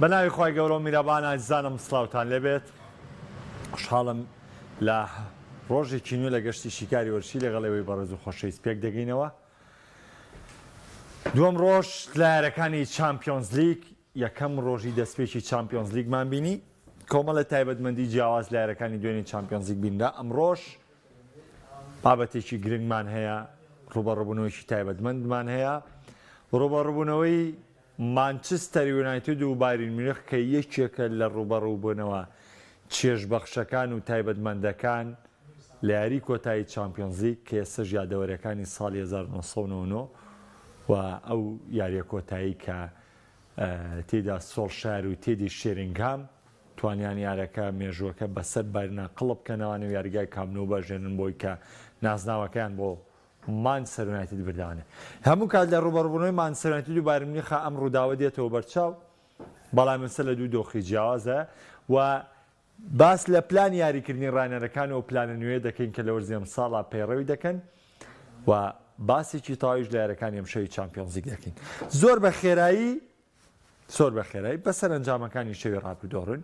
بەناوی خوای گەورەو میرەبان ئازیزانم سڵاوتان لێبێت خوشحاڵم لە ڕۆژێکی نوێ لە گەشتی شیکاری وەرزشی لەگەڵ ئێوەی بەڕێز و خۆشەویست پێک دەگەینەوە دووەم ڕۆژ لە یارەکانی چامپیۆنز لیگ یەکەم ڕۆژی دەستپێکی چامپیۆنز لیگمان بینی کۆمەڵە تایبەتمەندی جیاواز لە یارەکانی دوێنێ چامپیۆنز لیگ بینرا ئەمڕۆژ بابەتێکی گرنگمان هەیە ڕوبەڕبوونەوەیکی تایبەتمەندمان هەیە ڕوبەڕبوونەوەی مانچستەر یونایتد و بایرن میونخ کە یەکێکە لە ڕووبەڕووبوونەوە چێژبەخشەکان و تایبەتمەندەکان لە یاری کۆتایی چامپیۆنزلیگ کە ئێستەش یادەوەریەکانی ساڵی 1999 و ئەو یاریە کۆتایی کە تێیدا سۆڵشایەر و تێدی شێرینگهام توانیان یارەکە مێژووەکە بەسەر بایرنا قڵپ بکەنەوە نێو یاریگای کامپ نو بەژێنن بۆی کە نازناوەکەیان بۆ مانچستەر یونایتد بردانێ. هەموو کات لە ڕووبەڕووبوونەوەی مانچستەر یونایتد و بایرن میونخا ئەم ڕووداوە دێتەوە بەرچاو، بەڵام ئێستا لە دوو دۆخی جیاوازە و باس لە پلانی یاریکردنی ڕاهێنەرەکان و پلانە نوێیە دەکەین کە لە وەرزی ئەمساڵا پەیڕەوی دەکەن و باسێکی تەواویش لە یاریەکانی ئەمشەوی چامپیۆنزلیگ دەکەین. زۆر بە خێرایی زۆر بە خێرایی بە سەرەنجامەکانی شەوی ڕابردوو ڕوون.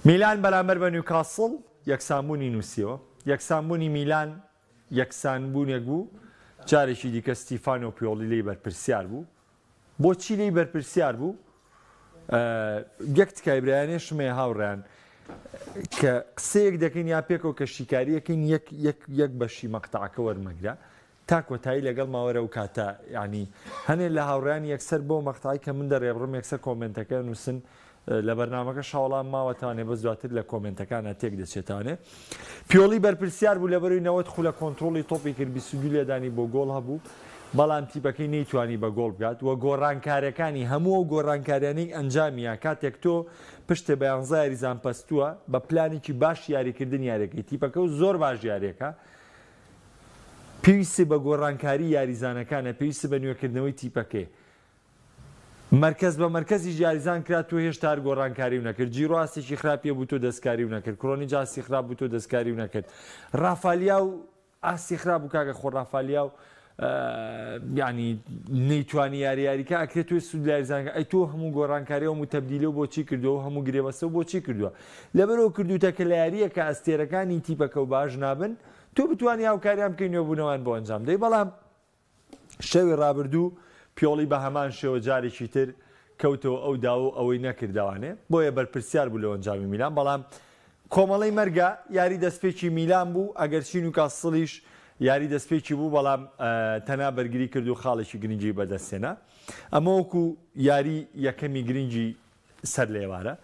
میلان بەرامبەر بە نیوکاسڵ یەکسانبوونی نووسیەوە. یەکسانبوونی میلان یەکسانبوونێک بوو، جارێکی دیکە ستیفانۆ پیۆڵی لێی بەرپرسیار بوو. بۆچی لێی بەرپرسیار بوو؟ یەک تکای برایانێشم هەیە هاوڕێیان کە قسەیەک دەکەین یا پێکەوە کە شیکاریەکەین یەک یەک یەک بەشی مەقتەعەکە وەرمەگرە تا کۆتایی لەگەڵما وەرە ئەو کاتە یانی هەنێ لە هاوڕێیان یەکسەر بۆ مەقتەعی کە من دەڕێبڕم یەکسەر کۆمێنتەکە نووسن لە بەرنامەکە شاوەڵام ماوەتانێ بەس دواتر لە کۆمێنتەکانە تێک دەچێتانێ پیۆڵی بەرپرسیار بوو لەبەروی 90 خولە کۆنترۆڵی تۆپی کرد 22 لێدانی بۆ گۆڵ هەبوو بەڵام تیپەکەی نەیتوانی بە گۆڵ بگات و گۆڕانکاریەکانی هەموو ئەو گۆڕانکاریانەی ئەنجامیا کاتێک تۆ پشتێ بە یانزە یاریزان پەستووە بە پلانێکی باش یاریکردن یاریەکەی تیپەکە و زۆر باش یاریەکە پێویستی بە گۆڕانکاری یاریزانەکانە پێویستی بە نوێکردنەوەی تیپەکەی مەرکەز بە مەرکەزیش یاریزان کرا تۆ هێشتا هەر گۆڕانکاریو نەکرد جیرۆ ئاستێکی خراپی هەبوو تۆ دەستکاریو نەکرد کرۆنیج ئاستی خراپ بوو تۆ دەستکاریو نەکرد ڕافالیاو ئاستی خراپ بوو کاکە خۆ ڕافالیاو یعنی نەیتوانی یاری یاریکە ئەکرێت تۆ سوود لە یاریزانەکە ئەی تۆ هەموو گۆڕانکاری و هەموو تەبدیلە و بۆچی کردووە و هەموو گرێبەستە و بۆچی کردووە لەبەرەوە کردوتە کە لە یارییەکە ئەستێرەکانی تیپەکە و باش نابن تۆ بتوانی هاوکاریان بکەی نوێبوونەوەیان بۆ ئەنجام دەی بەڵام شەوی ڕابردوو پیۆڵی بە هەمان شێوە جارێکی تر کەوتەوە ئەو داوە و ئەوەی نەکردەوانێ بۆیە بەرپرسیار بوو لە ئەنجامی میلان بەڵام کۆمەڵەی مەرگە یاری دەستپێکی میلان بوو ئەگەرچی نیوکاسڵیش یاری دەستپێکی بوو بەڵام تەنها بەرگری کرد و خاڵێکی گرنگی بەدەستهێنا ئەمە وەکو یاری یەکەمی گرنگی سەر لێوارە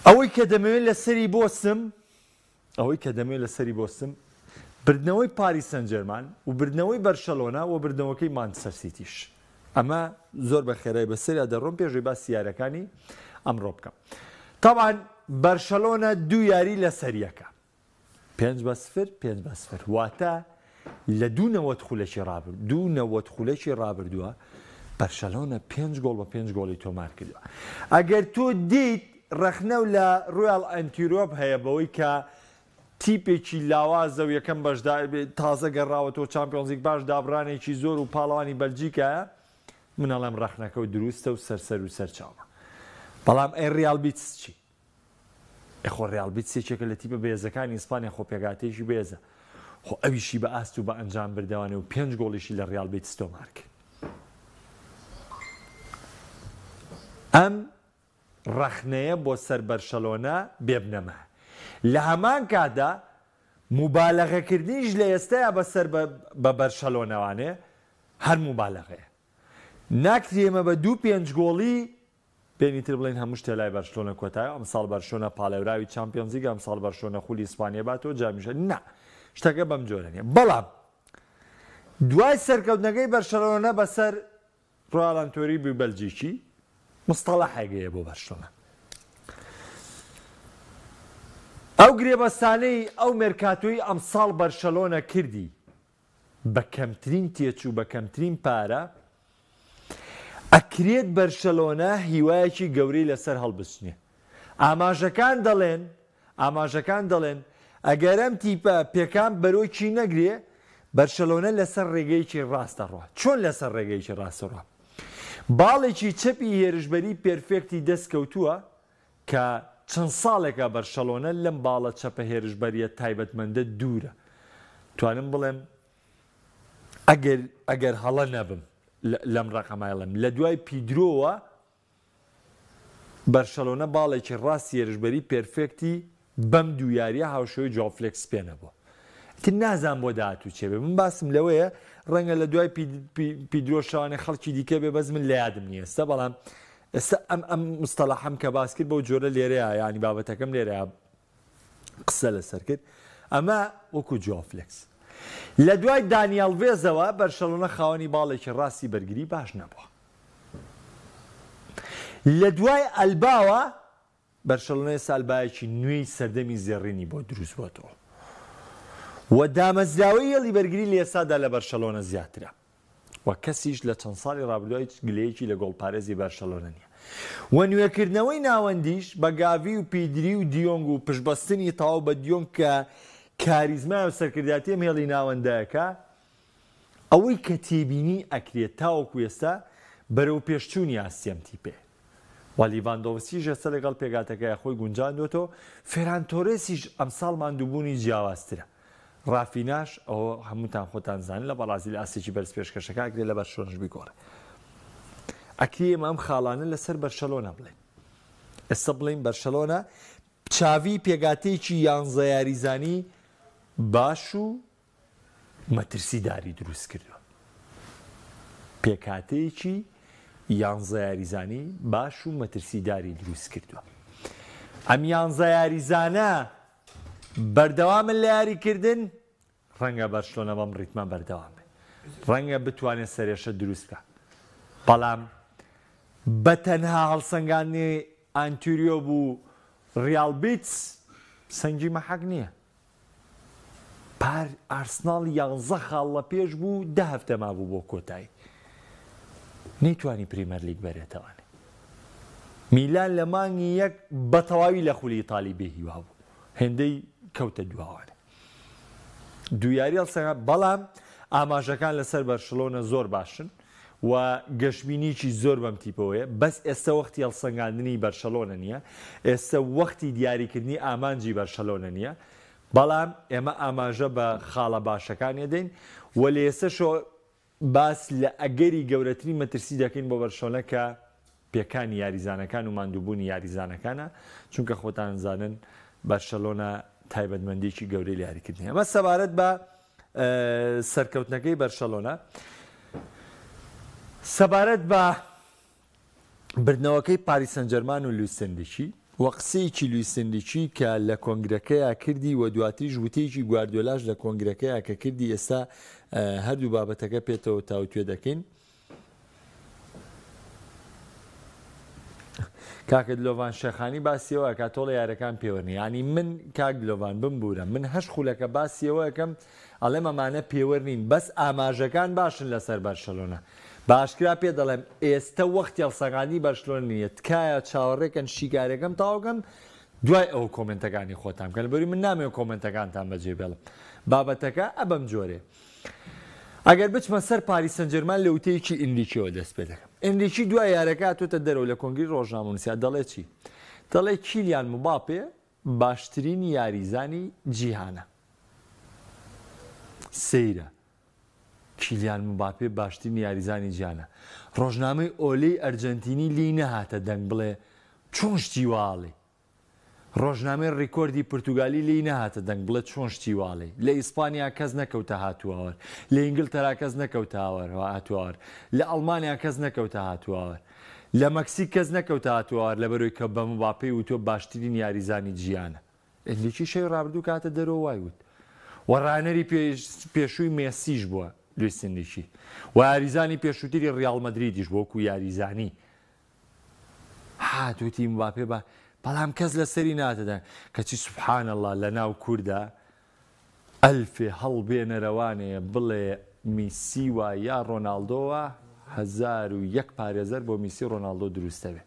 ئەوەی کە دەمەوێت لەسەری بۆسم ئەوەی کە دەمەوێت لەسەری بۆستم بردنەوەی پاریس سانجێرمان و بردنەوەی بەرشەلۆنە و بردنەوەکەی مانچستەر سیتیش. ئەمە زۆر بە خێرای بەسەریا دەڕۆم پێش ئەوەی باسی یاریەکانی ئەمڕۆ بکەم. تەبعەن بەرشەلۆنە دوو یاری لەسەر یەکە. 5-0، 5-0 واتە لە دوو 90 خولەکی ڕابرد دوو 90 خولەکی ڕابردووە بەرشەلۆنە پێنج گۆڵ بە پێنج گۆڵی تۆمار کردووە. ئەگەر تۆ دیت ڕەخنەو لە ڕۆیاڵ ئەنتیرۆپ هەیە بەوەی کە تیپێکی لاوازە و یەکەم بەشدار تازە گەڕاوەتەوە چامپیۆنزلیگ پاش دابڕانێکی زۆر و پاڵەوانی بەلجیکایە، من ئەڵێم ڕەخنەکەو دروستە و سەرسەر و سەرچاوە. بەڵام ئەی ڕیاڵ بیتس چی؟ ئێ خۆ ڕیاڵ بیتس یەکێکە لە تیپە بەهێزەکانی ئیسپانیا خۆ پێکهاتەیەکی بەهێزە خۆ ئەویشی بە ئاست و بە ئەنجام بردەوانێ و پێنج گۆڵیشی لە ڕیاڵ بیتس تۆمار کرد. ئەم ڕەخنەیە بۆ سەر بەرشەلۆنە بێ بنەمایە. لە هەمان کاتدا موبالەغەکردنیش لە ئێستایا بەسەر بە بەرشەلۆنەوانێ هەر موبالەغەیە. ناکرێ ئێمە بە دوو پێنج گۆڵی بێنی تر بڵێین هەموو شتێ لای بەرشلۆنە کۆتایە ئەمساڵ بەرشۆنە پاڵێوراوی چامپیۆنزلیگە ئەمساڵ بەرشۆنە خولی ئیسپانیە باتەوە جامیشە نا شتەکە بەم جۆرە نیە بەڵام دوای سەرکەوتنەکەی بەرشەلۆنە بەسەر ڕۆیاڵ ئەنتۆریبی بەلجیکی مستەڵەحێک هەیە بۆ بەرشلۆنە. ئەو گرێبەستانەی ئەو مێرکاتۆی ئەمساڵ بەرشەلۆنە کردی بە کەمترین تێچوو بە کەمترین پارە ئەکرێت بەرشەلۆنە هیوایەکی گەورەی لەسەر هەڵبچنێ. ئاماژەکان دەڵێن ئاماژەکان دەڵێن ئەگەر ئەم تیپە پێکان بەرۆکی نەگرێ، بەرشەلۆنە لەسەر رێگەیەکی راست دەڕوا. چۆن لەسەر رێگەیەکی راست دەڕوا؟ باڵێکی چەپی هێرشبەری پێرفێکتی دەستکەوتووە کە چەند ساڵێکە بەرشەلۆنە لەم باڵە چەپە هێرشبەریە تایبەتمەندە دوورە. توانم بڵێم ئەگەر ئەگەر هەڵە نەبم لەم ڕەقەمایڵم لە دوای پیدرۆوە بەرشەلۆنە باڵێکی ڕاستی هێرشبەری پێرفێکتی بەم دوو یاریە هاوشێوەی جواو فلێکس پێ نەبووە. ئیتر نازانم بۆ داهاتوو چێ بێ. من باسم لەوەیە ڕەنگە لە دوای پیدرۆ شەوانێ خەڵکی دیکە بێ بەس من لە یادم نییە ئێستا بەڵام ئێستا ئەم ئەم مستەڵەحەم کە باس کرد بەو جۆرە لێرەیە یانی بابەتەکەم لێرەیە قسە لەسەر کرد ئەمە وەکو جواو فلێکس. لە دوای دانیال ڤێزەوە بەرشەلۆنە خاوەنی باڵێکی ڕاستی بەرگری باش نەبووە. لە دوای ئەلباوە بەرشەلۆنە ئێستا ئەلبایەکی نوێی سەردەمی زێڕینی بۆ دروست بۆتەوە و دامەزراوەی هێڵی بەرگری لە ئێستادا لە بەرشەلۆنە زیاترە و کەسیش لە چەند ساڵی ڕابردووە هیچ گلەیەکی لە گۆڵپارێزی بەرشەلۆنە نییە و نوێکردنەوەی ناوەندیش بە گاڤی و پیدری و دیۆنگ و پشتبەستنی تەواو بە دیۆنگ کە کاریزمایە و سەرکردایەتی ئەم هێڵی ناوەندەکە ئەوەی کە تێبینی ئەکرێت تاوەکو ئێستا بەرەوپێشچوونی ئاستی ئەم تیپەیە و لیڤاندۆڤسکیش ئێستا لەگەڵ پێکهاتەکەیا خۆی گونجاندووەتەوە، فێران تۆرێسیش ئەمساڵ ماندووبوونی جیاوازترە، رافیناش ئەوە هەمووتان خۆتان زانن لە بەڕازیل ئاستێکی بەرز پێشکەشەکە ئەکرێت لە بەرشلۆنەش بیگۆڕێ. ئەکرێ ئێمە ئەم خاڵانە لەسەر بەرشەلۆنە بڵێین. ئێستا بڵێین بەرشەلۆنە چاڤی پێکهاتەیەکی یانزە یاریزانی باش و مەترسیداری دروست کردووە. پێکهاتەیەکی یانزە یاریزانی باش و مەترسیداری دروست کردووە. ئەم یانزە یاریزانە بەردەوامن لە یاریکردن، ڕەنگە بەرشلۆنە بەم ڕیتمە بەردەوام بێت، ڕەنگە بتوانێت سەرێشە دروست بکات، بەڵام بە تەنها هەڵسەنگاندنی ئانتوریۆ بوو ڕیاڵ بیتس سەنگی مەحەک نییە. پار ئارسناڵ یانزە خاڵ لە پێش بوو دە هەفتە مابوو بۆ کۆتایی نەیتوانی پریمەرلیگ بەرێتەوانێ میلان لە مانگی یەک بە تەواوی لە خولی ئیتالی بێ هیوا بوو هێندەی کەوتە دواوانێ دوو یاری هەڵسەنگا بەڵام ئاماژەکان لەسەر بەرشلۆنە زۆر باشن و گەشبینیی زۆر بەم تیپەوەیە، بەس ئێستە وەختی هەڵسەنگاندنی بەرشەلۆنە نییە، ئێستە وەختی دیاریکردنی ئامانجی بەرشەلۆنە نییە، بەڵام ئێمە ئاماژە بە خاڵە باشەکانی ئەدەین و لە ئێستەشەوە باس لە ئەگەری گەورەترین مەترسی دەکەین بۆ بەرشەلۆنە کە پێکانی یاریزانەکان و ماندووبوونی یاریزانەکانە، چونکە خۆتان زانن بەرشەلۆنە تایبەتمەندییەکی گەورەی لە یاریکردنی ئەمە سەبارەت بە سەرکەوتنەکەی بەرشەلۆنە سەبارەت بە بردنەوەکەی پاریس سەنجەرمان و لویس ئێنریکی و قسەیەکی لویس ئێنریکی کە لە کۆنگرەکەیا کردی و دواتریش وتەیەکی گواردیۆلاش لە کۆنگرەکەیا کە کردی ئێستا هەردوو بابەتەکە پێتەوە تاوتوێ دەکەین. کاکە دلۆڤان شێخانی باسی ئەوە ئەکات تۆڵە یارەکان پێوەر نیە یانی من کاک دلۆڤان بمبورە من هەشت خولەکە باسی ئەوە ئەکەم ئەڵێم ئەمانە پێوەر نین بەس ئاماژەکان باشن لەسەر بەرشەلۆنە بە ئاشکرا پێ دەڵێم ئێستە وەختی هەڵسەنگاندنی بەرشلۆنە نیە تکایە چاوەڕێکەن شیکارەکەم تەواوکەم دوای ئەوە کۆمێنتەکانی خۆتان بکەن لەبەری من نامەوێت کۆمێنتەکانتان بەجێ بێڵم بابەتەکە ئەبەم جۆرێ ئەگەر بچمە سەر پاریس سانجێرمان لە وتەیەکی ئینریکیەوە دەست پێ دەکەم. ئینریکی دوای یاریەکە هاتۆتە دەرەوە لە کۆنگری ڕۆژنامەنووسیا دەڵێ چی؟ دەڵێ کیلیان مباپێ باشترین یاریزانی جیهانە. سەیرە کیلیان مباپێ باشترین یاریزانی جیهانە. ڕۆژنامەی ئۆلێی ئەرجەنتینی لێی نەهاتە دەنگ بڵێ چۆن شتی وا ئەڵێی؟ ڕۆژنامەی ڕیکۆردی پورتوگالی لێی نەهاتە دەنگ بڵێ چۆن شتی وا ئەڵێی. لە ئیسپانیا کەس نەکەوتە هاتوهاوار. لە ئینگلتەرا کەس نەکەوتە هاتوهاوار. لە ئەڵمانیا کەس نەکەوتە هاتوهاوار. لە مەکسیک کەس نەکەوتە هاتوهاوار لەبەرئەوەی کە بە مباپێی وتووە باشترین یاریزانی جیهانە. ئێنریکی شەوی ڕابردوو کە هاتە دەرەوە وای وت. و ڕاهێنەری پێشووی مێسیش بووە لویس ئێنریکی. و یاریزانی پێشووتری ڕیاڵ مەدریدیش بووە وەکو یاریزانی. هات وتی مباپێ با بەڵام کەس لەسەری ناتەدەن کەچی سبحان اللە لەناو کوردا ئەلفێ هەڵبێنەرەوانێ بڵێ میسی وا یا ڕۆناڵدۆ وا 1001 پارێزەر بۆ میسی ڕۆناڵدۆ دروستەبێ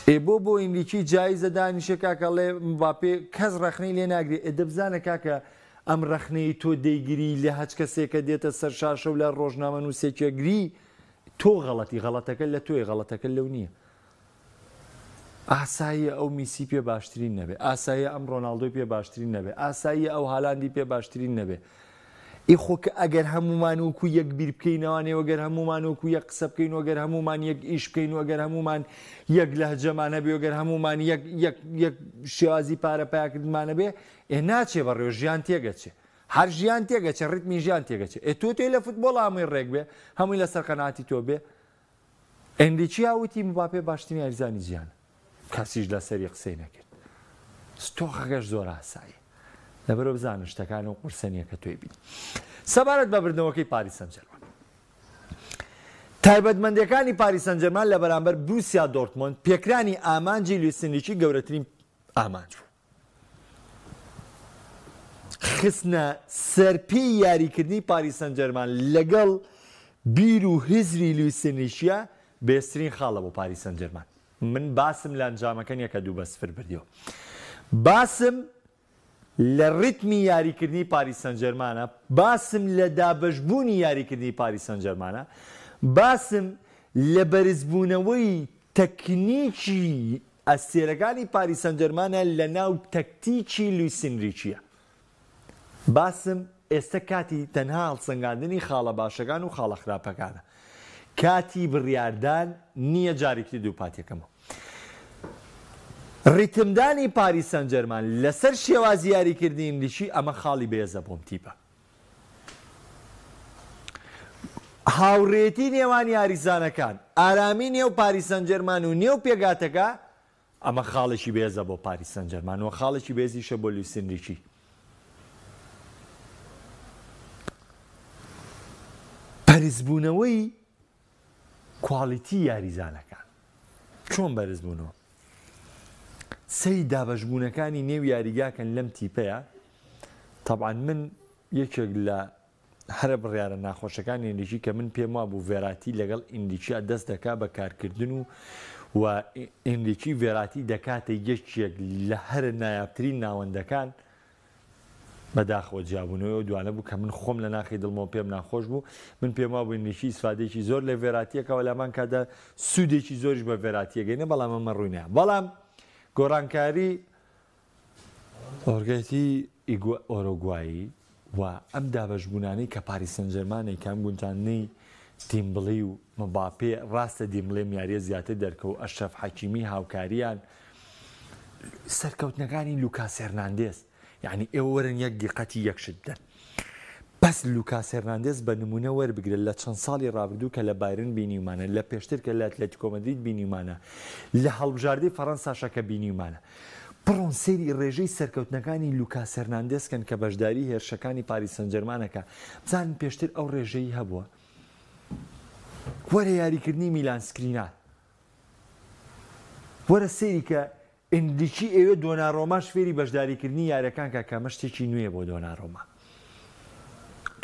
ئێ بۆ بۆ ئینریکی جایزە دانیشێ کاکە ڵێ مباپێ کەس ڕەخنەی لێ ناگرێ ئێ دەبزانە کاکە ئەم ڕەخنەی تۆ دەیگری لە هەچ کەسێکە دێتە سەر شاشە و لە ڕۆژنامە نووسێکێگری. تۆ غەڵەتی، غەڵەتەکە لە تۆیە، غەڵەتەکە لەو نییە. ئاساییە ئەو میسی پێ باشترین نەبێ، ئاساییە ئەم ڕۆناڵدۆی پێ باشترین نەبێ، ئاساییە ئەو هالاندی پێ باشترین نەبێ. ئی خۆ کە ئەگەر هەموومان وەکو یەک بیر بکەینەوانێ و گەر هەموومان وەکو یەک قسە بکەین و گەر هەموومان یەک ئیش بکەین و گەر هەموومان یەک لەهجەمان هەبێ و گەر هەموومان یەک یەک یەک شێوازی پارە پەیاکردنمان هەبێ، ئێ ناچێ بەڕێوە، ژیان تێگەچێ. هەر ژیان تێگەچێ، ڕیتمی ژیان تێگەچێ. ئێ تۆ تێی لە فوتبۆڵا هەمووی ڕێک بێ، هەمووی لەسەر قەناعەتی تۆ بێ. ئێنریکیا وتی مباپێ باشترین یاریزانی جیهانە. کەسیش لەسەری قسەی نەکرد. ستۆخەکەش زۆر ئاساییە. لەبەرئەوە بزانە شتەکان ئەو قورسە نییە کە تۆی بینی. سەبارەت بە بردنەوەکەی پاریس سانجێرمان. تایبەتمەندییەکانی پاریس سانجێرمان لە بەرامبەر بروسیا دۆرتمۆند پێکرانی ئامانجی لویس ئێنریکی گەورەترین ئامانج بوو. خستنە سەرپێی یاریکردنی پاریس سانجێرمان لەگەڵ بیر و هزری لویس ئێنریکیە بەهێزترین خاڵە بۆ پاریس سانجێرمان. من باسم لە ئەنجامەکە نیە کە 2-0 بردیەوە. باسم لە ڕیتمی یاریکردنی پاریس سانجێرمانە، باسم لە دابەشبوونی یاریکردنی پاریس سانجێرمانە، باسم لە بەرزبوونەوەی تەکنیکی ئەستێرەکانی پاریس سانجێرمانە لە ناو تەکتیکی لویس ئینریکییە. باسم ئێستە کاتی تەنها هەڵسەنگاندنی خاڵە باشەکان و خاڵە خراپەکانە. کاتی بڕیاردان نییە جارێکی تر دووپاتیەکەمەوە. ڕیتمدانی پاریس سانجێرمان لەسەر شێوازی یاریکردنی ئینریکی ئەمە خاڵی بەهێزە بۆم تیپە. هاوڕێیەتی نێوان یاریزانەکان، ئارامی نێو پاریس سانجێرمان و نێو پێکهاتەکە، ئەمە خاڵێکی بەهێزە بۆ پاریس سانجێرمان و خاڵێکی بەهێزیشە بۆ لویس ئینریکی. بەرزبوونەوەی کواڵیتی یاریزانەکان چۆن بەرزبوونەوە؟ سەیری دابەشبوونەکانی نێو یاریگاکەن لەم تیپەیە، تەبعەن من یەکێک لە هەرە بڕیارە ناخۆشەکانی ئینریکی کە من پێم وابوو ڤێراتی لەگەڵ ئینریکیا دەست دەکا بە کارکردن و و ئینریکی ڤێراتی دەکاتە یەکێک لە هەرە نایابترین ناوەندەکان بەداخەوە جیابوونەوەی ئەو دوانە بوو کە من خۆم لە ناخی دڵمەوە پێم ناخۆش بوو من پێم وابوو ئینریکی ئیسفادەیەکی زۆر لە ڤێراتیەکەوە لامان کاتدا سوودێکی زۆریش بە ڤێراتیەگەینە بەڵام ئەمە ڕووی نایە بەڵام گۆڕانکاری ئۆرگێتی ئۆرۆگوایی و ئەم دابەشبوونانەی کە پاریس سانجێرمان کە ئەم گونجاندنەی دیمبڵی و مباپێ، ڕاستە دیمبڵی ئەم یارییە زیاتر دەرکەوت، ئەشرەف حەکیمی هاوکاریان، سەرکەوتنەکانی لوکاس هێرناندێز، یانی ئێوە وەرن یەک دیقەتی یەک شت بدەن. بەس لوکاس هێرناندێز بە نموونە وەربگرە لە چەند ساڵی ڕابردوو کە لە بایرن بینیومانە، لە پێشتر کە لە ئەتلەتیکۆ مەدرید بینیومانە، لە هەڵبژاردەی فەڕەنساشە کە بینیومانە. بڕۆن سەیری ڕێژەی سەرکەوتنەکانی لوکاس هێرناندێز کەن کە بەشداری هێرشەکانی پاریس سانجێرمان ئەکا، بزانن پێشتر ئەو ڕێژەی هەبووە؟ وەرە یاریکردنی میلان سکرینار، وەرە سەیری کە ئێنریکی ئەیەوێت دۆنارۆماش فێری بەشداریکردنی یاریەکان کا کە ئەمە شتێکی نوێیە بۆ دۆنارۆما.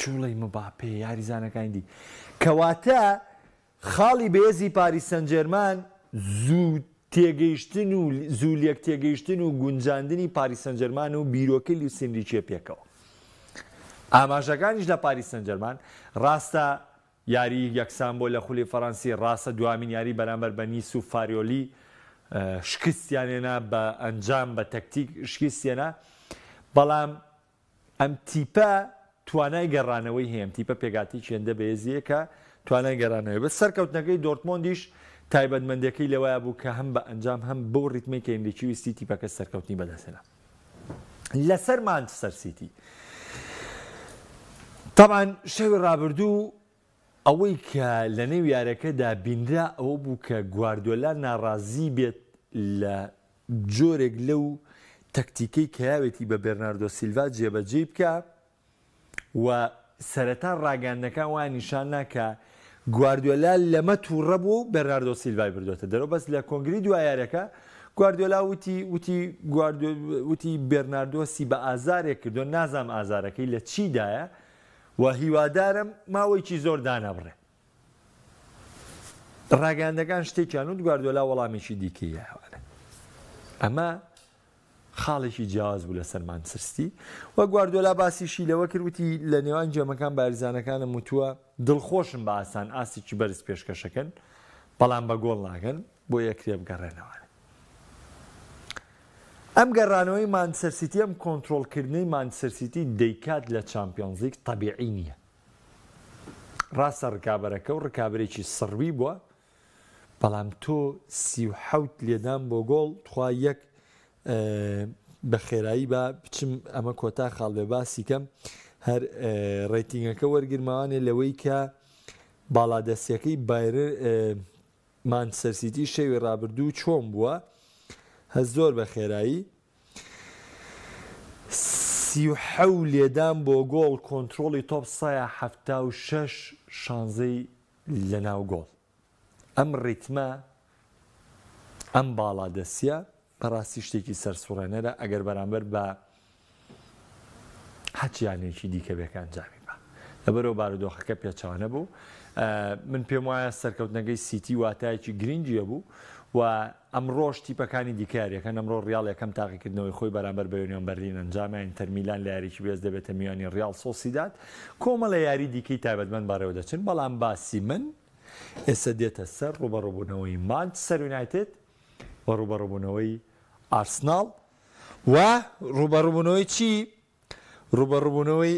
جوڵەی مباپێ، یاریزانەکانی دی. کەواتە خاڵی بەهێزی پاریس سانجێرمان زوو تێگەیشتن و زوو لێک تێگەیشتن و گونجاندنی پاریس سانجێرمان و بیرۆکەی لویس ئێنریکیە پێکەوە. ئاماژەکانیش لە پاریس سانجێرمان ڕاستە یاری یەکسان بووە لە خولی فەرەنسی، ڕاستە دوامین یاری بەرامبەر بە نیس و فاریۆلی شکستیان هێنا بە ئەنجام بە تەکتیک شکستێنا، بەڵام ئەم تیپە توانای گەڕانەوەی هەیە، ئەم تیپە پێکهاتەیەکی هێندە بەهێزی هەیە کە توانای گەڕانەوەی بە سەرکەوتنەکەی دۆرتمۆندیش تایبەتمەندیەکەی لەوەیا بوو کە هەم بە ئەنجام هەم بەو ڕیتمەی کە ئێنریکی ویستی تیپەکە سەرکەوتنی بەدەستهێنا. لەسەر مانچستەر سیتی تەبعەن شەوی ڕابردوو ئەوەی کە لە نێو یارەکەدا بینرا ئەوە بوو کە گواردیۆلا ناڕازی بێت لە جۆرێک لەو تەکتیکەی کە یاوێتی بە بێرناردۆ سیلڤا جێبەجێی بکا و سەرەتا ڕاگەیاندنەکان وایان نیشان نا کە گواردیۆلا لەمە تووڕە بووە و بێرناردۆ سیلڤای بردۆتە دەرەوە، بەس لە کۆنگری دوا یاریەکە گواردیۆلا وتی وتی گواردیۆ وتی بێرناردۆ سی بە ئازارێک کردووە نازانم ئازارەکەی لە چیدایە و هیوادارم ماوەیەکی زۆر دانەبڕێ. ڕاگەیاندەکان شتێکیان وت گواردیۆلا وەڵامێکی دیکەی یاوانە. ئەمە. خاڵێکی جیاواز بوو لەسەر مانچستەر سیتی و گواردیۆلا باسیشی لەوە کرد وتی لە نێوان game ەکان بە یاریزانەکانم وتووە دڵخۆشم بە ئاسان ئاستێکی بەرز پێشکەشەکەن بەڵام بە گۆڵ ناگەن بۆ یەکرێ بگەڕێنەوە. ئەم گەڕانەوەی مانچستەر سیتی ئەم کۆنترۆڵکردنەی مانچستەر سیتی دەیکات لە چامپیۆنزلیگ تەبیعی نییە. ڕاستە ڕکابەرەکە و ڕکابەرێکی سڕوی بووە بەڵام تۆ 37 لێدان بۆ گۆڵ تخوا یەک بە خێرایی با بچم ئەمە کۆتا خاڵ بێ باسی کەم هەر rating ەکە وەرگرماوانێ لەوەی کە باڵادەستیەکەی بایر مانچستەر سیتی شەوی ڕابردوو چۆن بووە هە زۆر بە خێرایی 37 لێدان بۆ گۆڵ کۆنترۆڵی تۆپ 176 شانزەی لەناو گۆڵ ئەم ڕیتمە ئەم باڵادەستیە بەڕاستی شتێکی سەرسوڕێنەرە ئەگەر بەرامبەر بە هەچ یانەیەکی دیکە بێ کە ئەنجامی با. لەبەرئەوە بارودۆخەکە پێچەوانە بوو. من پێم وایە سەرکەوتنەکەی سیتی واتایەکی گرنگی هەبوو و ئەمڕۆش تیپەکانی دیکە یاریەکەن. ئەمڕۆ ڕیاڵ یەکەم تاقیکردنەوەی خۆی بەرامبەر بە یۆنیۆن بەرلین ئەنجامە، ئینتەر میلان لە یاریی بێز دەبێتە میوانی ڕیاڵ سۆسیداد. کۆمەڵە یاری دیکەی تایبەتمەند بەڕێوەدەچن، بەڵام باسی من ئێستا دێتە سەر ڕووبەڕووبوونەوەی مانچستەر یونایتد و ڕووبەڕووبوونەوەی ئارسناڵ و ڕووبەڕووبوونەوەی چی؟ ڕووبەڕووبوونەوەی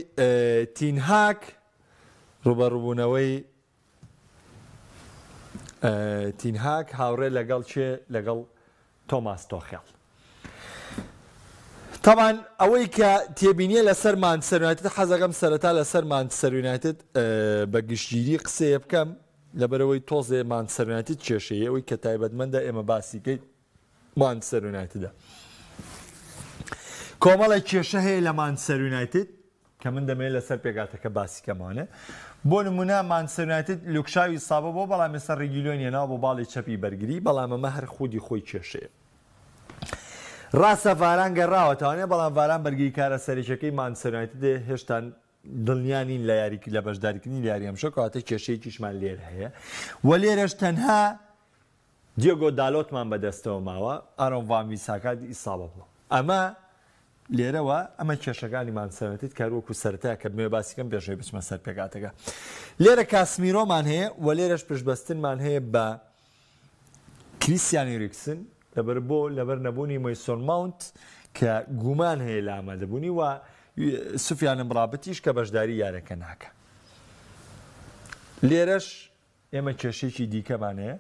تینهاک، ڕووبەڕووبوونەوەی تینهاک هاوڕێ لەگەڵ کێ؟ لەگەڵ تۆماس تۆخێڵ. تەبان ئەوەی کە تێبینیە لەسەر مانچستەر یونایتد حەزەکەم سەرەتا لەسەر مانچستەر یونایتد بە گشتگیری قسەیە بکەم لەبەرەوەی تۆزێ مانچستەر یونایتد کێشەیە ئەوەی کە تایبەتمەندە ئێمە باسیکەی مانچستەر یونایتدە کۆمەڵێک کێشە هەیە لە مانچستەر یونایتد کە من دەمەوێت لەسەر پێکهاتەکە باسی کەمانە بۆ نمونە مانچستەر یونایتد لوک شاوی ئیسابە بۆ بەڵام ئێستا ڕیگیلۆن هێناوە بۆ باڵی چەپی بەرگری بەڵام ئەمە هەر خودی خۆی کێشەیە ڕاستە ڤاران گەڕاوەتەوانێ بەڵام ڤاران بەرگریکارە سەرەکیەکەی مانچستەر یونایتد هێشتا دڵنیا نین لە یاری لە بەشداریکردنی لە یاری ئەمشەو کەواتە کێشەیەکیشمان لێرە هەیە و لێرەش تەنها دیۆگۆ دالۆتمان بەدەستەوە ماوە، ئارۆن ڤان بیساکا ئیسابە بووە. ئەمە لێرەوە ئەمە کێشەکانی مانچستەر یونایتد کە هەروەکو سەرەتا کە بمەوێ باسی کەم پێش ئەوەی بچمە سەر پێکهاتەکە. لێرە کاسمیرۆمان هەیە و لێرەش پشتبەستنمان هەیە بە کریستیان ئیریکسن لەبەر بۆ لەبەر نەبوونی مەیسۆن ماونت کە گومان هەیە لە ئامادەبوونی و سوفیان ئەمرابتیش کە بەشداری یارەکە ناکە. لێرەش ئێمە کێشەیەکی دیکەمان هەیە،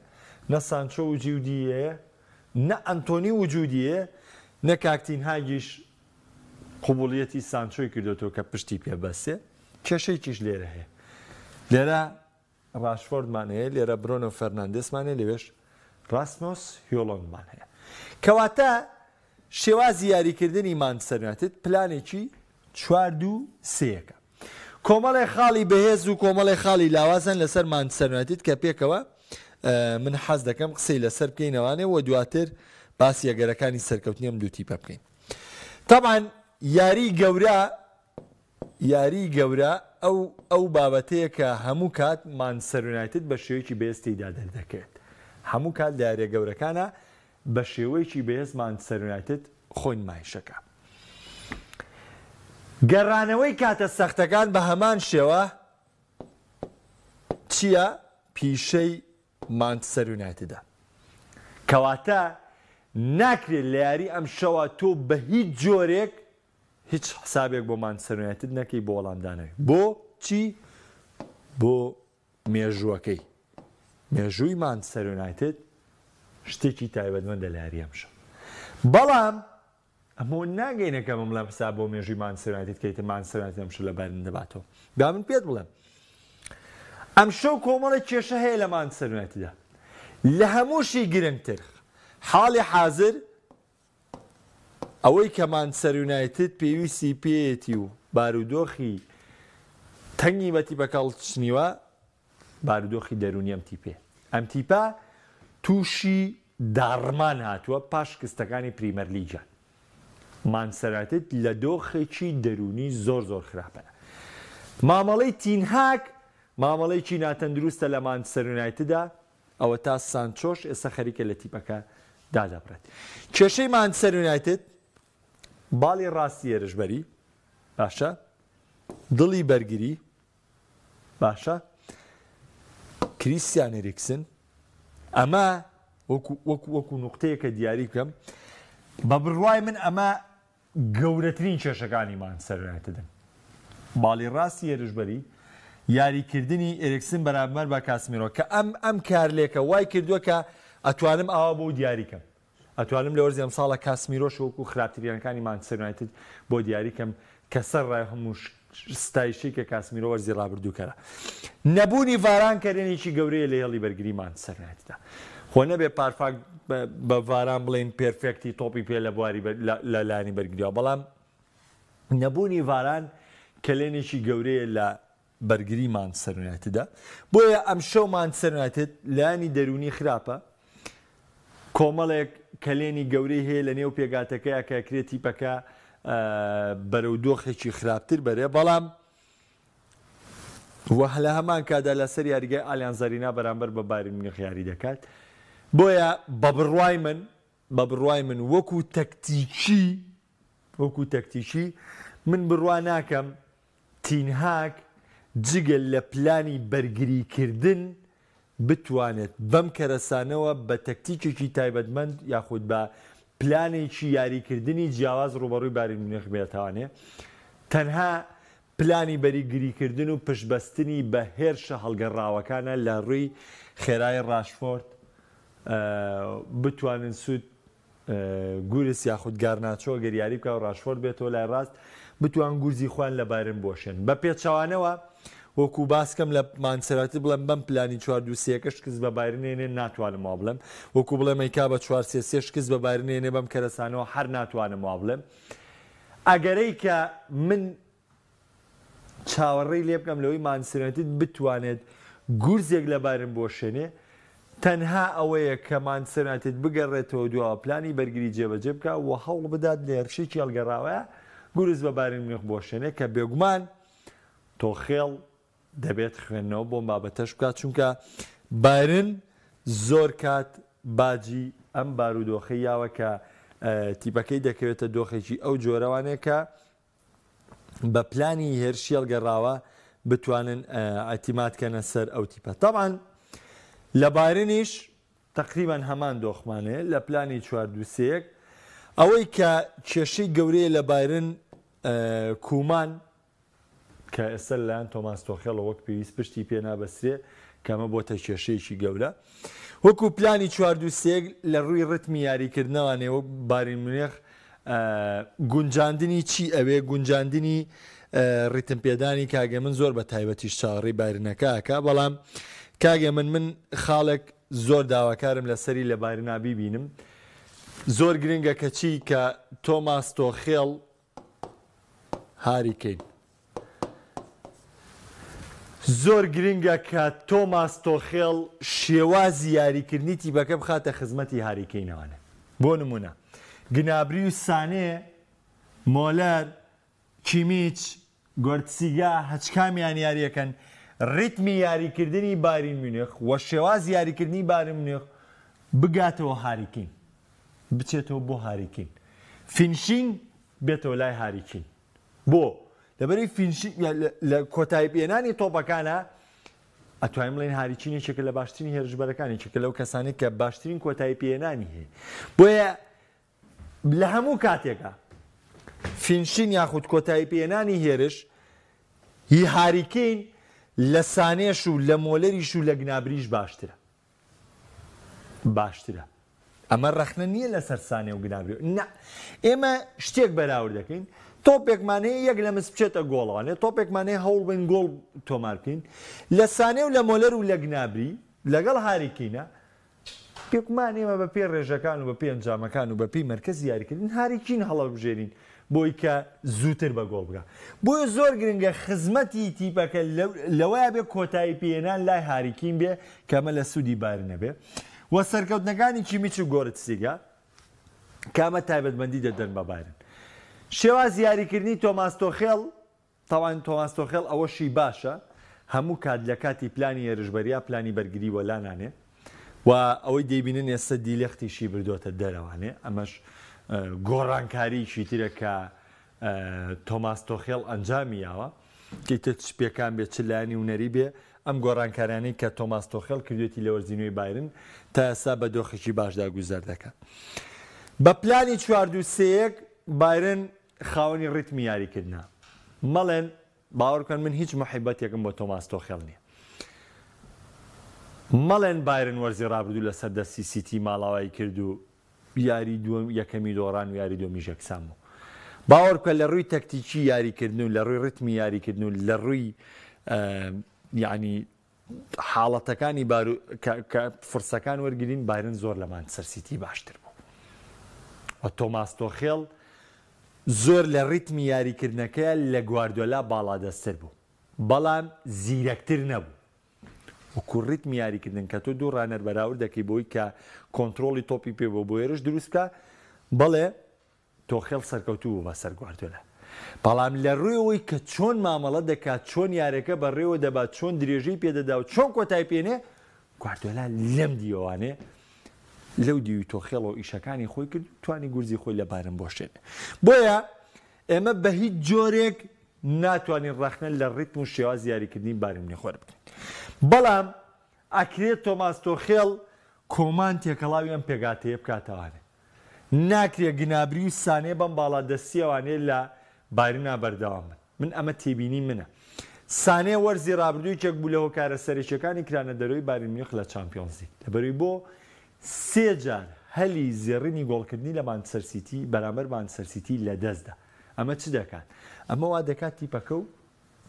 نە سانچۆ وجودی هەیە، نە ئەنتۆنی وجودی هەیە، نە کاک تین هاگیش قبوڵیەتی سانچۆی کردۆتەوە کە پشتی پێ بەستێ، کێشەیەکیش لێرە هەیە. لێرە ڕاشفۆردمان هەیە، لێرە برۆنۆ فێرناندێسمان هەیە، لەوێش ڕاسمۆس هیۆلۆندمان هەیە. کەواتە شێوازی یاریکردنی مانچستەر یونایتد پلانێکی چوار دوو سێ یەکە. کۆمەڵێ خاڵی بەهێز و کۆمەڵێ خاڵی لاواز هەن لەسەر مانچستەر یونایتد کە پێکەوە من حەز دەکەم قسەی لەسەر بکەینەوانێ و دواتر باسی ئەگەرەکانی سەرکەوتنی ئەم دوو تیپە بکەین. تەبعەن یاری گەورە یاری گەورە ئەو ئەو بابەتەیە کە هەموو کات مانچستەر یونایتد بە شێوەیەکی بەهێز تێیدا دەردەکەوێت. هەموو کات لە یاریە گەورەکانە بە شێوەیەکی بەهێز مانچستەر یونایتد خۆی نمایشەکا. گەڕانەوەی کاتە سەختەکان بە هەمان شێوە چییە؟ پیشەی مانچستەر یونایتدە. کەواتە ناکرێت لە یاری ئەمشەوە تۆ بە هیچ جۆرێک هیچ حسابێک بۆ مانچستەر یونایتد نەکەی بۆ وەڵامدانەوەی. بۆ چی؟ بۆ مێژووەکەی. مێژووی مانچستەر یونایتد شتێکی تایبەتمەندە لە یاری ئەمشەو. بەڵام ئەمە ناگەینە کە من بڵێم حساب بۆ مێژووی مانچستەر یونایتد کەیتە مانچستەر یونایتد ئەمشەو لە بایرن دەباتەوە. با من پێت بڵێم ئەمشەو کۆمەڵێک کێشە هەیە لە مانچستەر یونایتددا. لە هەمووشی گرنگتر حاڵی حازر ئەوەی کە مانچستەر یونایتد پێویستی پێیەتی و بارودۆخی تەنگی بە تیپەکە هەڵچنیوە، بارودۆخی دەروونی ئەم تیپەیە. ئەم تیپە تووشی داڕمان هاتووە پاش شکستەکانی پریمەرلیگیان. مانچستەر یونایتد لە دۆخێکی دەروونی زۆر زۆر خراپەیە. مامەڵەی تین هاگ مامەڵەیەکی ناتەندروستە لە مانچستەر یونایتدا، ئەوەتا سانچۆش ئێستا خەریکە لە تیپەکە دادەبڕێت. کێشەی مانچستەر یونایتد باڵی ڕاستی هێرشبەری باشە دڵی بەرگری باشە کریستیان ئێریکسن ئەمە وەکو وەکو وەکو نوقتەیەکە دیاری بکەم بە بڕوای من ئەمە گەورەترین کێشەکانی مانچستەر یونایتدن باڵی ڕاستی هێرشبەری یاریکردنی ئێریکسن بەرامبەر بە کاسمیرۆ کە ئەم ئەم کارلێکە وای کردووە کە ئەتوانم ئاوا بۆ دیاریکەم ئەتوانم لە وەرزی ئەمساڵە کاسمیرۆش وەکو خراپترینەکانی مانچستەر یونایتد بۆ دیاری کەم کە سەر ڕای هەموو ستایشەی کە کاسمیرۆ وەرزی ڕابردوو کەرا. نەبوونی ڤاران کەلێنێکی گەورەیە لە هێڵی بەرگری مانچستەر یونایتددا. خۆ نەبێ پارفاک بە ڤاران بڵێین perfect ی تۆپی پێ لە بواری لە لایەنی بەرگریەوە بەڵام نەبوونی ڤاران کەلێنێکی گەورەیە لە بەرگری مانچستەر یونایتدە بۆیە ئەمشەو مانچستەر یونایتد لایەنی دەروونی خراپە کۆمەڵێک کەلێنی گەورەی هەیە لە نێو پێگاتەکەیا کە ئەکرێ تیپەکە بەرەو دۆخێکی خراپتر بەرێ بەڵام و لە هەمان کادا لەسەر یاریگای ئالیانز ئارینا بەرامبەر بە بایرن میونخ یاری دەکات بۆیە بە بڕوای من بە بڕوای من وەکو تەکتیکی وەکو تەکتیکی من بڕوا ناکەم تین هاگ جگە لە پلانی بەرگریکردن بتوانێت بەم کەرەسانەوە بە تەکتیکێکی تایبەتمەند یاخود بە پلانێکی یاریکردنی جیاواز ڕووبەڕووی بایرن میونخ بێتوانێ تەنها پلانی بەریگریکردن و پشتبەستنی بە هێرشە هەڵگەڕاوەکانە لە ڕووی خێرای ڕاشفۆرد بتوانن سوود گورس یاخود گارناچۆ گەر یاری بکا و ڕاشفۆرد بێتەوە لای ڕاست بتوان گورزی خۆیان لە بایرن بوەشێن بە پێچەوانەوە وەکو باسکەم لە مانچستەر بڵێم بەم پلانی 4 2 سێکە شکست بە بایرن نێنێ ناتوانم وا بڵێم وەکو بڵێم ئەیکا بە 4 سێ سێ شکست بە بایرن نێنێ بەم کەرەسانەوە هەر ناتوانم وا بڵێم ئەگەرەی کە من چاوەڕێی لێ بکەم لەوەی مانچستەر یونایتد بتوانێت گورزێک لە بایرن بوەشێنێ، تەنها ئەوەیە کە مانچستەر یونایتد بگەڕێتەوە دواوە پلانی بەرگری جێبەجێ بکا و هەوڵ بدات لە هێرشێکی هەڵگەڕاوەیا گورز بە بایرن میونخ بوەشێنێ کە بێگومان تۆخێڵ دەبێت خوێندنەوە بۆم بابەتەش بکات چونکە بایرن زۆر کات باجی ئەم بارودۆخەی یاوە کە تیپەکەی دەکەوێتە دۆخێکی ئەو جۆرەوانەیە کە بە پلانی هێرشی هەڵگەڕاوە بتوانن ئیعتیماد کەنە سەر ئەو تیپە تەبعەن لە بایرنیش تقریبا هەمان دۆخمان هەیە لە پلانی 4 2 3 ئەوەی کە کێشەی گەورەیە لە بایرن کومان کە ئێستا لەلایەن تۆماس تۆخێڵەوە وەک پێویست پشتی پێ نابەسترێ کە ئەمە بۆتە کێشەیەکی گەورە وەکو پلانی 4 2 3 لە ڕووی ڕتمی یاریکردنەوانێ وەک بایرن میونخ گونجاندنی چی ئەوێ گونجاندنی ڕیتم پێدانی کاگە من زۆر بە تایبەتیش چاوەڕێی بایرنەکە ئەکا بەڵام کاگە من من خاڵێک زۆر داواکارم لەسەری لە بایرنا بیبینم زۆر گرنگە کە چی کە تۆماس تۆخێڵ هاری کەین زۆر گرنگە کە تۆماس تۆخێڵ شێوازی یاریکردنی تیپەکە بخاتە خزمەتی هاری کەینەوانێ. بۆ نموونە گنابری و سانێ، مۆلەر، کیمیچ، گۆرتسیگا هەچکامیان یاریەکەن، ریتمی یاریکردنی بایرن میونخ و شێوازی یاریکردنی بایرن میونخ بگاتەوە هاری کەین، بچێتەوە بۆ هاری کەین، finishing بێتەوە لای هاری کین. بۆ؟ لەبەرئەوەی finishing لە کۆتایی پێنانی تۆپەکانە ئەتوانین بڵێین هاری کین یەکێکە لە باشترین هێرشبەرەکان یەکێکە لەو کەسانەی کە باشترین کۆتایی پێنانی هەیە بۆیە لە هەموو کاتێکا finishing یاخود کۆتایی پێنانی هێرش هی هاری کین لە سانێش و لە مۆلەریش و لە گنابریش باشترە باشترە. ئەمە ڕەخنە نییە لەسەر سانێ و گنابری نا ئێمە شتێک بەراورد دەکەین تۆپێکمان هەیە یەک لەمس بچێتە گۆڵەوانێ تۆپێکمان هەیە هەوڵ بین گۆڵ تۆمار بکەین لە سانێ و لە مۆلەر و لە گنابری لەگەڵ هاری کینە بێگومان ئێمە بە پێی ڕێژەکان و بە پێی ئەنجامەکان و بە پێی مەرکەزی یاریکردن هاری کین هەڵەبژێرین بۆی کە زووتر بە گۆڵ بگا. بۆیە زۆر گرنگە خزمەتی تیپەکە لەوەیا بێ کۆتایی پێهێنان لای هاری کین بێ کە ئەمە لە سوودی بایرنە بێ و سەرکەوتنەکانی کیمیچ و گۆرتسیگا کە ئەمە تایبەتمەندی دەدەن بە بایرن. شێوازی یاریکردنی تۆماس تۆخێڵ تەبعەن تۆماس تۆخێڵ ئەوەشی باشە هەموو کات لە کاتی پلانی هێرشبەریا پلانی بەرگری وەلا نانێ و ئەوەی دەیبینن ئێستا دیلێختیشی بردۆتە دەرەوانێ ئەمەش گۆڕانکاریی ترە کە تۆماس تۆخێڵ ئەنجامی یاوە، ئیتر چ پێکان بێ چ لایەنی هونەری بێ، ئەم گۆڕانکاریانەی کە تۆماس تۆخێڵ کردوێتی لە وەرزی نوێی بایرن تا ئێستا بە دۆخێکی باشدا گوزەر دەکات. بە پلانی چوار دوو سێ یەک بایرن خاوەنی ڕیتمی یاریکردنە. مەڵێن باوەڕ بکەن من هیچ موحیبەتێکم بۆ تۆماس تۆخێڵ نییە. مەڵێن بایرن وەرزی ڕابردوو لەسەر دەستی سیتی ماڵاوایی کرد و یاری دووەم یەکەمی دۆڕان و یاری دووەمیش یەکسان بوو. باوەڕ بکە لە ڕووی تەکتیکی یاریکردن و لە ڕووی ڕیتمی یاریکردن و لە ڕووی یعنی حاڵەتەکانی بارو کە فرسەکان وەرگین بایرن زۆر لە مانچستەر سیتی باشتر بوو و تۆماس تۆخێڵ زۆر لە ڕیتمی یاریکردنەکەی لە گواردۆلا باڵادەستتر بوو بەڵام زیرەکتر نەبوو وەکو ڕیتمی یاریکردن کە تۆ دوو ڕانەر بەراورد دەکەی بۆی کە کۆنترۆڵی تۆپی پێ بۆ بۆ هێرش دروست بکە بەڵێ تۆخێڵ سەرکەوتوو بوو بەسەر گواردیۆلا، بەڵام لە رووی ئەوەی کە چۆن مامەڵە دەکات، چۆن یاریەکە بەڕێوە دەبات، چۆن درێژەی پێدەدا و چۆن کۆتای پێنێ، گواردیۆلا لەم دیوانێ لەو دیوی تۆخێڵەوە ئیشەکانی خۆی کرد و توانی گورزی خۆی لە بایرن بۆشێنێ. بۆیە ئێمە بە هیچ جۆرێک ناتوانین ڕەخنە لە ڕیتم و شێوازی یاریکردنی بایرن میونخ وەربگرین. بەڵام ئەکرێت تۆماس تۆخێڵ کۆمان تێکەڵاوی ئەم پێکهاتەیە بکاتەوانێ. ناکرێ گنابری و سانێ بەم باڵادەستییەوانێ لە بایرنا بەردەوام بن. من ئەمە تێبینی منە. سانێ وەرزی رابردوو یەکێک بوو لە هۆکارە سەرەکییەکانی کرانە دەرەوەی بایرن میونخ لە چامپیۆنزلیگ. لەبەرئەوەی بۆ سێ جار هەلی زێڕینی گۆڵکردنی لە مانچستەر سیتی بەرامبەر مانچستەر سیتی لەدەستدا. ئەمە چ دەکات؟ ئەمە وا دەکات تیپەکە و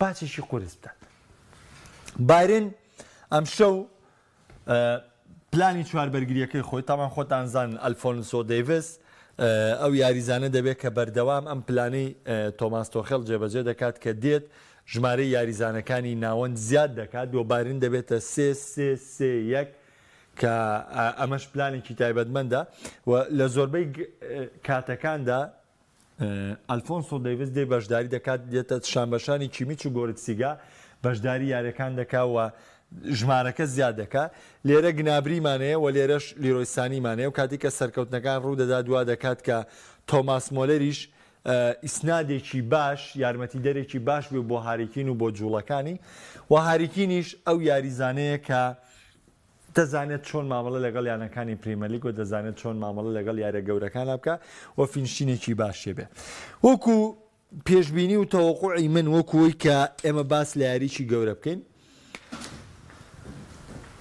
باجێکی قورس بدات. بایرن ئەمشەو پلانی چوار بەرگرییەکەی خۆی، تاوان خۆتان زانن ئەلفۆنسۆ دەیڤس ئەو یاریزانە دەبێت کە بەردەوام ئەم پلانەی تۆماس تۆخێڵ جێبەجێ دەکات کە دێت ژمارەی یاریزانەکانی ناوەند زیاد دەکات و بایرن دەبێتە سێ سێ سێ یەک کە ئەمەش پلانێکی تایبەتمەندە و لە زۆربەی کاتەکاندا ئەلفۆنسۆ دەیڤس دێ بەشداری دەکات، دێتە شانبەشانی کیمیچ و گۆرتسیگا بەشداری یاریەکان دەکا و ژمارەکە زیاد دەکا. لێرە گنابریمان هەیە و لێرەش لیرۆی سانیمان هەیە و کاتێک کە سەرکەوتنەکان ڕوو دەدات وا دەکات کە تۆماس مۆلەریش ئیسنادێکی باش، یارمەتیدەرێکی باش بێ بۆ هاریکین و بۆ جوڵەکانی و هاریکینیش ئەو یاریزانەیە کە دەزانێت چۆن مامەڵە لەگەڵ یانەکانی پریمەرلیگ و دەزانێت چۆن مامەڵە لەگەڵ یاریە گەورەکانا بکا و finishing ێکی باشی بێ. وەکو پێشبینی و تەوەقوعی من وەکو وەی کە ئێمە باس لە یاریی گەورە بکەین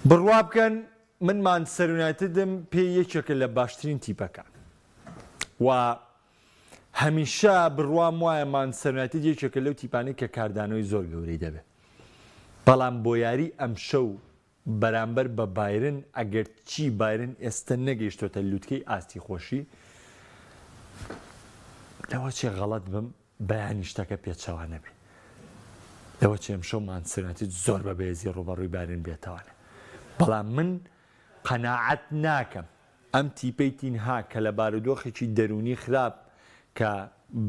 بڕوا بکەن من مانچستەر یونایتدم پێ یەکێکە لە باشترین تیپەکان و هەمیشە بڕوام وایە مانچستەر یونایتد یەکێکە لەو تیپانەی کە کاردانەوەی زۆر گەورەی دەبێت بەڵام بۆ یاری ئەمشەو بەرامبەر بە بایرن، ئەگەرچی بایرن ئێستە نەگەیشتۆتە لوتکەی ئاستی خۆشی، لەوەچێ غەڵەت بم بەیانی شتەکە پێچەوانە بێ، لەوەچێ ئەمشەو مانچستەر یونایتد زۆر بە بەهێزی ڕووبەڕووی بایرن بێتەوانێ، بەڵام من قەناعەت ناکەم ئەم تیپەی تین هاگ کە لە بارودۆخێکی دەروونی خراپ کە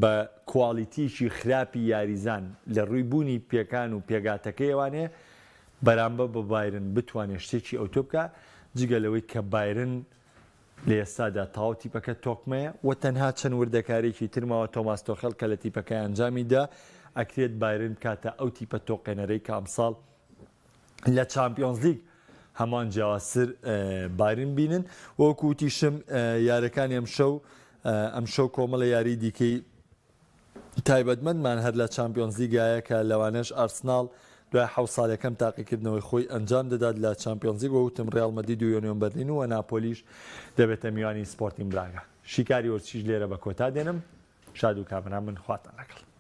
بە کواڵیتییەکی خراپی یاریزان لە رووی بوونی پێکان و پێکهاتەکەیەوانێ بەرامبە بە بایرن بتوانێ شتێکی ئەوتۆ بکا جگە لەوەی کە بایرن لە ئێستادا تەواو تیپەکە تۆکمەیە و تەنها چەند وردەکارییەکی تر ماوە تۆماس تۆخێڵ کە لە تیپەکەی ئەنجامی دا ئەکرێت بایرن بکاتە ئەو تیپە تۆقێنەرەی کە ئەمساڵ لە چامپیۆنزلیگ هەمان جیاوازتر بایرن بینن وەکو وتیشم یارەکانی ئەمشەو ئەمشەو کۆمەڵە یاری دیکەی تایبەتمەندمان هەر لە چامپیۆنزلیگایە کە لەوانەش ئارسناڵ دوای حەو ساڵ یەکەم تاقیکردنەوەی خۆی ئەنجام دەدات لە چامپیۆنزلیگ وە وتم ڕیاڵ مەدرید و یۆنیۆن بەرلین و ناپۆلیش دەبێتە میوانی سپۆرتینگ براگا شیکاری وەرزشیش لێرە بە کۆتا دێنم شاد و کامەران بن خواتان لەگەڵ.